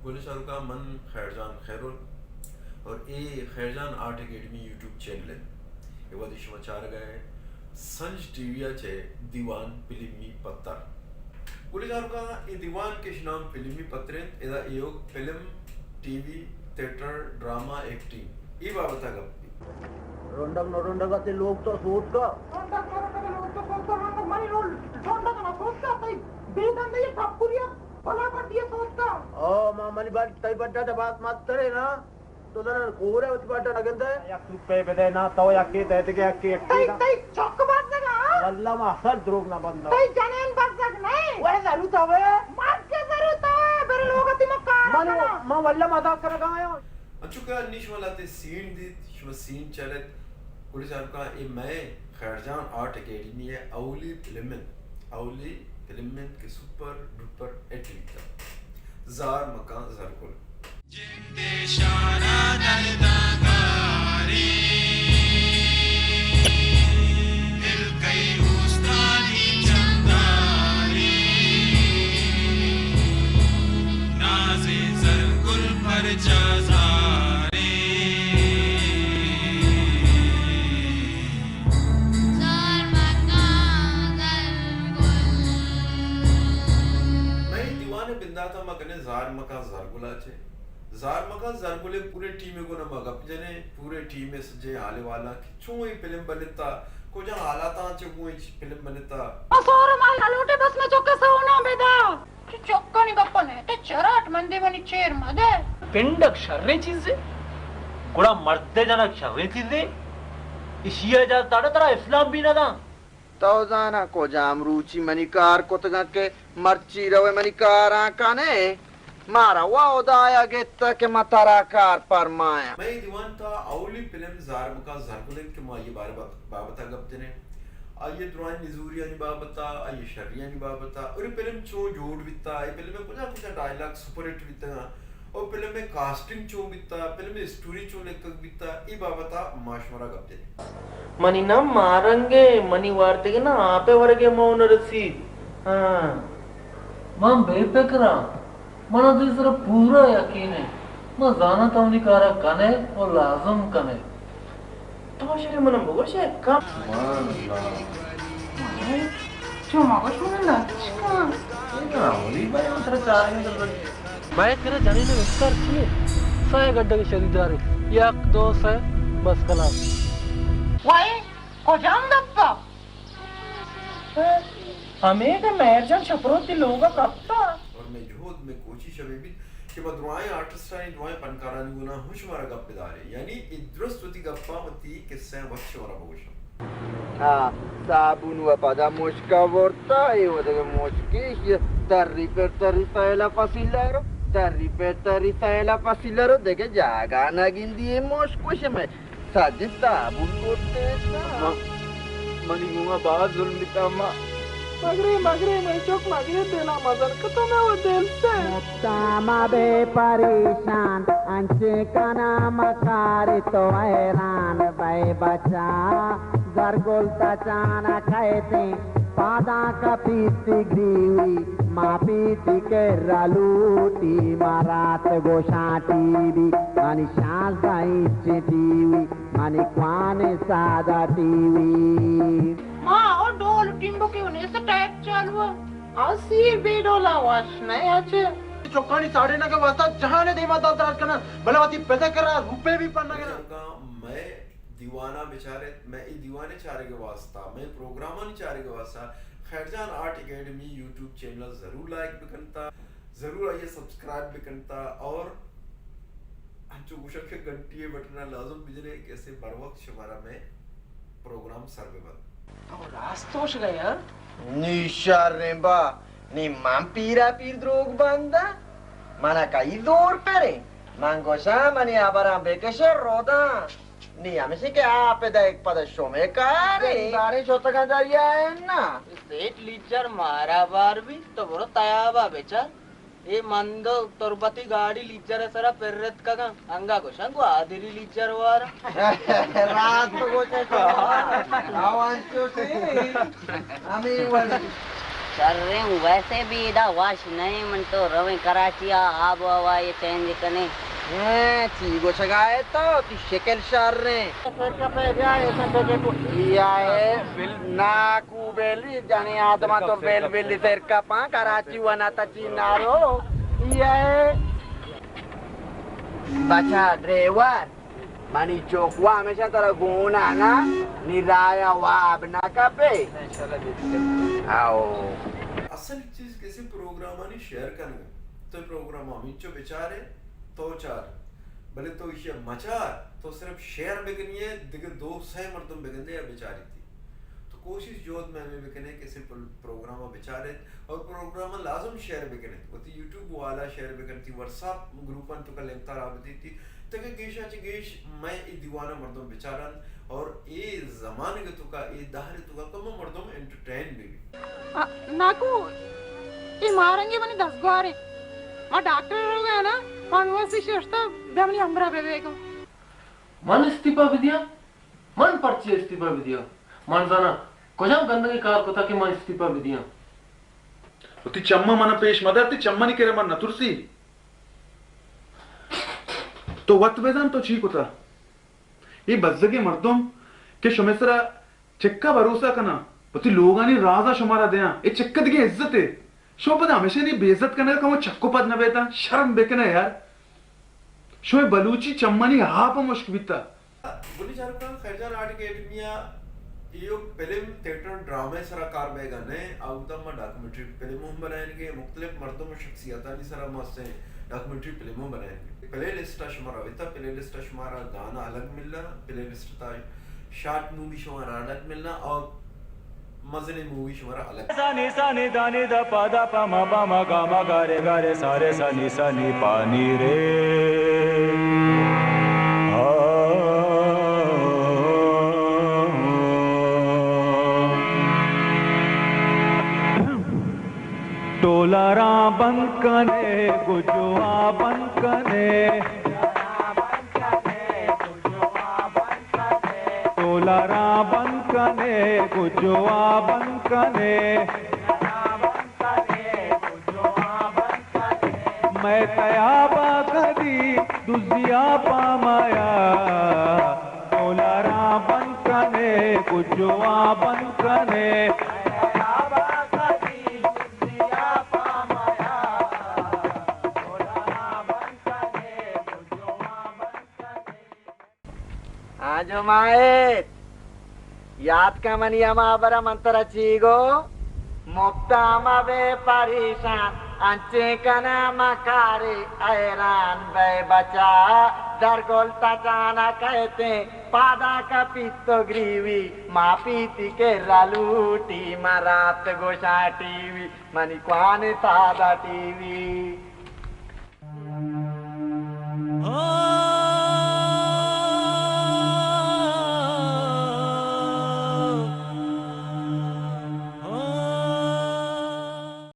گل شاہ رخ، من خیر جان خیرول اور اے خیر جان آرٹ اکیڈمی یوٹیوب چینل انت۔ اے وھدی شما چارگا ئے سنج ٹی وی ءَ چہ دیوان فلمی پتر۔ گل شاہ رخ، اے دیوان کہ اش نام فلمی پتر انت، ادا ایوک film, T V, theatre, drama, acting, اے بابت ءَ گپ بیت۔ رنڈگ نہ رنڈگ ءَ تئی لوگ تو سوتکا۔ رنڈگ نہ رنڈگ ءَ لوگ تو سوتکا، رنڈگ منی لوگ، رنڈگ نہ سوتکا، تئی بے دندی ٹپری ءَ بلا کر دیے سوتکا۔ او ما منی بڈ، تئی بڈا تے باز مسترے نا۔ تو زاناں کور ءَ وتی بڈ ءَ نہ گندئے؟ یک سوپے بدئے نا، تو یکے دئے دگہ یکے، یکے تئی، نا۔ تئی چک بزگ ءَ؟ واللہ ما اصل دروگ نہ بنداں۔ تئی جنین بزگ نہ اِنت؟ وے زروت ءَ وے۔ مرد کہ زروت ءَ وے، برے لوگ ءَ تئی ما کار من، کناں۔ من واللہ مزاک کنگ ءَ آیاں۔ انچو کہ انی شما لہتے سین دیت، شما سین چارت، گل شاہ رخ، اے مئے خیر جان آرٹ اکیڈمی ءِ اولی فلم انت، اولی فلم انت کہ سپر ڈپر ہٹ بیتگ۔ زار مکاں زرگل۔ جند ءِ شار ءَ درداں گاریں، دل کئی اوستانی چمداریں، نازیں زرگل پرچا زاریں۔ زار مکاں زرگل۔ مئے دیوان ءِ بندات ءَ ما کنیں زار مکاں زرگل ءَ چہ۔ زار مکاں زرگل ءِ پوریں ٹیم ءِ گون ءَ ما گپ جنیں، پوریں ٹیم ءِ سجیں حال احوالاں کہ چوں اے فلم بنتا، کجا حالاتاں چہ گوں اے فلم بنتا۔ ما سور مال نہ لوٹیں، بس مئے چک ءَ سونا بدا۔ چہ چکانی گپ ءَ نہ، تئی چراٹ مندے منی چیر مدئے۔ پنڈگ شریں چیزے، گڑا مرد ءِ جنگ شریں چیزے۔ اشی ءَ اجازت داڑا ترا اسلام بھی نہ داں۔ تو زاناں کجام روچی منی کار کتگاں کہ مرچی روئے منی کاراں کنئے؟ مارا وا ہدایا گپتہ کہ ما ترا کار پرمایاں۔ مئے دیوان تہا اولی فلم زار مکاں زرگل انت کہ ما آئی بارے بابت ءَ گپ جنیں۔ آئی ءِ درائیں نزوریانی بابت ءَ، آئی ءِ شریانی بابت ءَ، اور اے فلم چون جوڑ بیتہ، اے فلم ءِ کجا کجا ڈائیلاگ سپر ہٹ بیتگاں، او فلم ءِ کاسٹنگ چون بیتا، فلم ءِ اسٹوری چون لکھگ بیتا، اے بابت ءَ ما شمارا گپ جنیں۔ منی نام ماہرنگ ءَ، منی وارتگیں نام آپ ءِ ورگ ءَ مون رسیت۔ ہاں۔ من بے پکر آں، من ءَ تئی سرا پورا یقین اِنت۔ من زاناں تو منی کار ءَ کن ئے ءُ لازم کن ئے۔ تو شرے من بگوش ئے کم۔ سبحان اللہ۔ چو مگوش من لچ کن۔ اے نا، ولی بھائی من ترا چارگ ءَ در۔ مئے کرا جنین ءِ بستار چی اِنت؟ سئے گڈگ شریدار اِنت۔ یک، دو، سئے، بس خلاص۔ وائے، کجام گپ ءَ؟ ہمے کہ مہر جان شپروتی لوگ ءَ کپتا۔ اور مئے جہد، مئے کوشش ہمے بیت کہ ما درائیں آرٹسٹانی، درائیں فنکارانی گونا ہم شمارا گپ بداریں، یعنی اے درست وتی گپاں، وتی قصہ ءَ وت شمارا بگوشاں۔ ہاں، صابون ءَ پدا مشک ءَ برتا، اے و دگہ مشکے، ایشی تری پر تری تیل ءَ پسیلہ رو، تری پر تری تیل ءَ پسیلہ رو، دگہ جاگہ نہ گندی، اے مشک وش مئے۔ سجیں صابون کرتے نا۔ ما، منی گوما باز ظلم بیتا، ما۔ مگرے، مگرے، مئے چک مگرے، دلا مزن کہ تو مئے و دل سے۔ مپتا مبے پریشان، انچیں کنا مکاری تو حیران بئے بچا۔ زرگل تچانا کئیتیں، پاداں کپیت گریوی، ما پیتی کرا لوٹی، ما رات گوشاں ٹی وی، منی شانزدہ انچیں ٹی وی، منی کوانیں سادہ ٹی وی۔ ما او ڈول ٹیمبو کے انہیں سے ٹیپ چالو ہے۔ آ سیر بے ڈولا وش نہ اچے۔ چکانی ساڑے نہ کے واسطہ جہان دیما دل دراز کرنا، بلے وتی پتے کرا روپے بھی پڑھنا کرنا۔ مئے دیواناں بچارت، مئے اے دیوان ءِ چارگ ءِ واسطہ، مئے پروگرامانی چارگ ءِ واسطہ خیر جان آرٹ اکیڈمی یوٹیوب چینل ءَ ضرور لائک بکنتا، ضرور آئی ءَ سبسکرائب بکنتا اور انچو گوشاں کہ گھنٹی ءِ بٹن ءَ لازم بجنے کہ اسے بر وقت شمارا مئے پروگرام سر ببنت۔ تو راست گوشگا یار۔ نی شریں با، نی من پیرا پیر دروگ بنداں؟ منا کئی زور پریں؟ من گوشاں منی ہبراں بکش ءُ روداں۔ نی ہمیشی کہ آپ دئیگ پدا شمے کارے۔ باریں شتگاں دریا ءَ نا۔ سیٹ لیجر مارا بار بی، تو برو تیابا بچار۔ اے مند ءُ تربتی گاڑی لیجر ءِ سرا پر اتکگاں۔ انگا گوشاں گوادری لیجر وارا۔ راست گوشے شما۔ آوانچو سے ہمے وڑی۔ شریں، ویسے بھی ادا وش نہیں، من تو رویں کراچی آ، آب و ہوا یہ چینج کنیں۔ ہاں، چی گوشگا ہے تو، تی شکل شریں۔ یہ ہے، ناکو بیلی، جنی آدما تو بیل بیلی سرکا پاں، کراچی ونا تا چی نارو۔ یہ ہے، بچا ڈرائیور۔ منی چوک وا ہمیشہ ترا گونا نا، نی رایا واب نہ کپے۔ آؤ۔ اصل چیز کسی پروگرامانی شیئر کنگ۔ تو پروگرام ہمینچو بچارے، تو چار۔ بلے تو ایشی مچار، تو صرف شیئر بکنی ہے، دگہ دو سہ مردم بگندے یا بچاری تی۔ تو کوشش جہد مہ ہمے بکنے کہ سمپل پروگرام ء بچارت اور پروگرام ء لازم شیئر بکنت، وتی یوٹیوب والا شیئر بکنت، وٹس ایپ گروپاں توکا لنک ترا بدیتی، تاکہ گیشا چہ گیش مئے اے دیوان ء مردم بچارنت اور اے زمانگ توکا، اے دہر توکا کمو مردم انٹرٹین بہ بیت۔ آ، ناکو، اے مارنگے منی دزگوارے۔ ما ڈاکٹر روگا نا، پانوسی ششتا بیا منی ہمراہ بہ بیگا۔ من استعفا بدیاں؟ من پرچے استعفا بدیاں؟ من زاناں کجام گندگیں کار کتا کہ من استعفا بدیاں؟ وتی چماں من پیش مدار، تی چمانی کرا من نترسی۔ تو وت بزان تو چی کتا؟ اے بزگیں مردم کہ شمے سرا چکا بھروسہ کناں، وتی لوگانی رازاں شمارا دیاں، اے چکا دگہ عزتے؟ شما پدا ہمیشانی بے عزت کنگا کمو چک و پد نہ بیتاں؟ شرم بکناں یار۔ شمئے بلوچی چمانی آپ ہم ہشک بیتا۔ گلی چاروکاں، خیر جان آرٹ اکیڈمی ء ایوک فلم، تھیٹر، ڈرامہ ء سرا کار بیگا نہ، آ اودا ما ڈاکومنٹری فلم ہم بنائینگے، مختلف مردم و شخصیتانی سرا ما سے ڈاکومنٹری فلم ہم بنائینگے۔ پلے لسٹ ء شمارا وتا، پلے لسٹ ء شمارا گانا الگ ملنا، پلے لسٹ تا شارٹ مووی شمارا الگ ملنا اور مزنیں مووی شمارا الگ۔ سانی سانی دانی دا پا دا پا ما پا ما گا ما گا رے گا رے سا رے سانی سانی پانی رے۔ ہا۔ ٹولا را بند کنے، گجوا بند کنے۔ ٹولا را بند کنے، گجوا بند کنے۔ مئے تیابا کدی دزیا پامایا۔ ٹولا را بند کنے، گجوا بند کنے۔ آ جماعت، یات کن منی ہما ہبرا من ترا چی گو؟ مپتا مبے پریشان، انچیں کنا مکارے حیران بے بچا، در گل تچانا کہتے پادا کپیت تو گریوی، ما پیتی کے رلوٹی مرات گوشا ٹی وی، منی کوان سادا ٹی وی۔